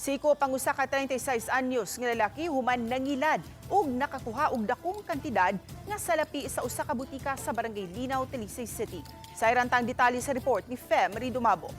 Sikop ang usa ka 36 anyos nga lalaki human nangilad ug nakakuha og dakong kantidad nga salapi sa usa ka butika sa Barangay Linaw, Talisay City. Sa tang detalye sa report ni Fem Ridumabo.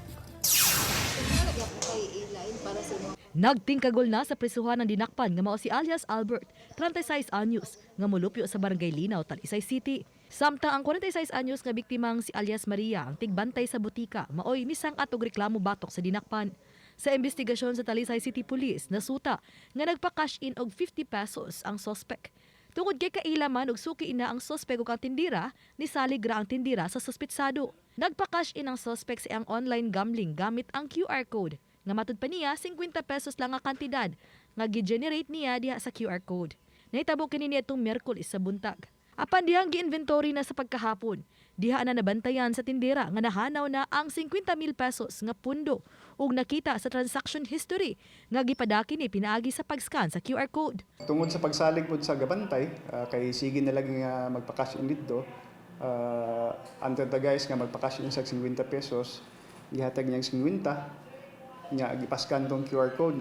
Nagtingkagol na sa presuhan ng dinakpan nga mao si alias Albert, 36 anyos, nga molupyo sa Barangay Linaw, Talisay City. Samtang ang 46 anyos nga biktimang si alias Maria ang tigbantay sa butika, maoy misangkat og reklamo batok sa dinakpan. Sa investigasyon sa Talisay City Police, nasuta nga nagpa-cash in og 50 pesos ang sospek. Tungod kay kaila man og suki ina ang sospek ug ang tindira, nisalig ra ang tindira sa suspetsado. Nagpa-cash in ang sospek sa iyang online gambling gamit ang QR code. Nga matud pa niya, 50 pesos lang ang kantidad nga gi-generate niya diha sa QR code. Nahitabo kini niadtong Miyerkules sa buntag. Apan dihang gi-inventory na sa pagkahapon, diha na nabantayan sa tindera nga nahanaw na ang 50 mil pesos nga pundo ug nakita sa transaction history nga gipadaki ni pinaagi sa pag-scan sa QR code. Tungod sa pagsalig pod sa gabantay, kay sige na lang nga magpa-cash in didto, under the guise nga magpa-cash in sa 50 pesos, gihatag niyang 50, nya gipa-scan tong QR code.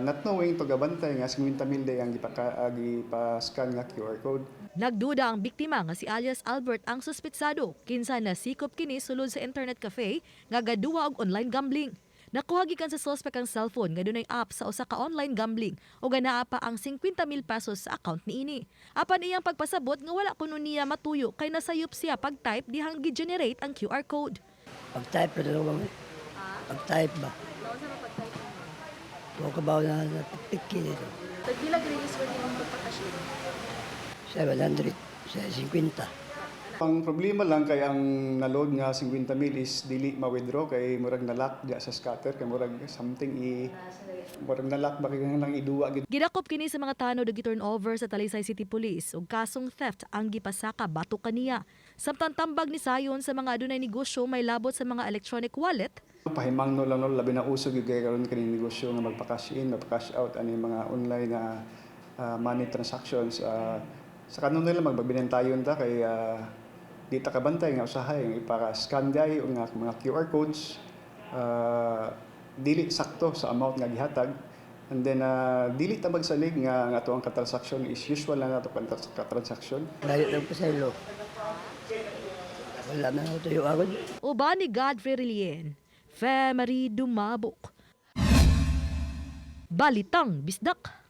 Not knowing to gabantay nga 50 mil day ang gipa-scan nga QR code. Nagduda ang biktima nga si alias Albert ang suspetsado kinsa nasikop kini sulod sa internet cafe nga gaduwa og online gambling. Nakuha gikan sa suspect ang cellphone nga dunay app sa usa ka online gambling ug naa pa ang 50 mil pesos sa account niini. Apan iyang pagpasabot nga wala kuno niya matuyo kay nasayop siya pag-type dihang gi-generate ang QR code. Pag-type na talaga ba? Pag-type ba? Huwag ka ba na napipiki dito? Tagpila gani swerte mong pagpa-cash in? 700, sa 50. Ang problema lang kay ang naload nga 50 mil is dili ma-withdraw kay murag na-lock diya sa scatter, kay murag something i murag na-lock ba kay lang iduwa gid. Gidakop kini sa mga tanod ug gi-turn over sa Talisay City Police ug kasong theft ang gipasaka batok kaniya. Samtang tambag ni sayon sa mga adunay negosyo may labot sa mga electronic wallet. Pahimangno lang no, labi na uso gyud kay karon kini negosyo nga magpa-cash in, magpa-cash out ani mga online na money transactions. Sa kanon nila magbabinantayon ta kay di ta kabantay nga usahay nga ipaka-scan diay o nga mga QR codes, dili sakto sa amount nga gihatag, and then dili ta magsalig nga nga ato ang katransaction is usual na nato katransaction. Layo lang pa sa ilo. Wala na ako tuyo agad. Uban ni Godfrey Relien, Fe Marie Dumabok. Balitang Bisdak.